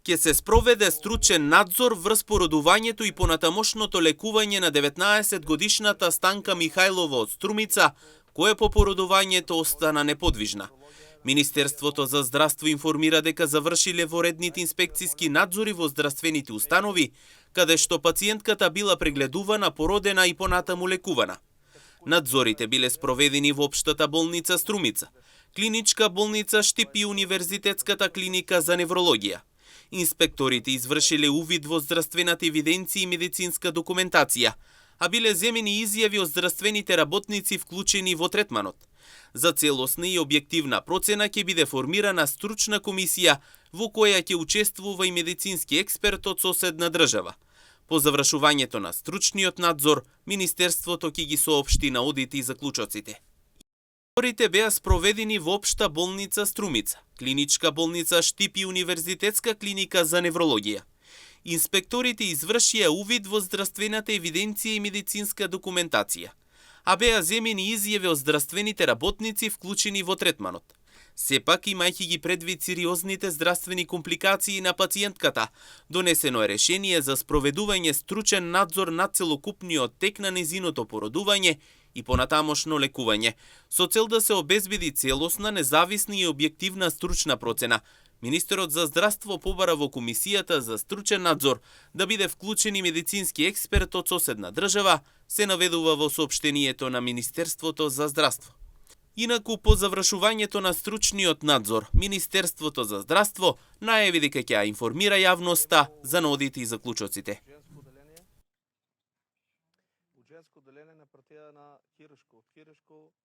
Ќе се спроведе стручен надзор врз породувањето и понатамошното лекување на 19-годишната Станка Михајлова од Струмица, која по породувањето остана неподвижна. Министерството за здравство информира дека завршиле воредните инспекциски надзори во здравствените установи, каде што пациентката била прегледувана, породена и понатаму лекувана. Надзорите биле спроведени во Општата болница Струмица, Клиничка болница Штип и Универзитетската клиника за неврологија. Инспекторите извршиле увид во здравствената евиденција и медицинска документација, а биле земени изјави од здравствените работници вклучени во третманот. За целосна и објективна процена ќе биде формирана стручна комисија во која ќе учествува и медицински експерт од соседна држава. По завршувањето на стручниот надзор, Министерството ќе ги соопшти на одите и заклучоците. Надзорите беа спроведени во Општа болница Струмица, Клиничка болница Штип и Универзитетска клиника за неврологија. Инспекторите извршија увид во здравствената евиденција и медицинска документација, а беа земени изјави од здравствените работници вклучени во третманот. Сепак, имајќи ги предвид сериозните здравствени компликации на пациентката, донесено е решение за спроведување стручен надзор над целокупниот тек на незиното породување и понатамошно лекување, со цел да се обезбеди целосна, независна и објективна стручна процена. Министерот за здравство побара во комисијата за стручен надзор да биде вклучен и медицински експерт од соседна држава, се наведува во соопштението на Министерството за здравство. Инаку, по завршувањето на стручниот надзор, Министерството за здравство најави дека ќе информира јавноста за нодите и заклучоците.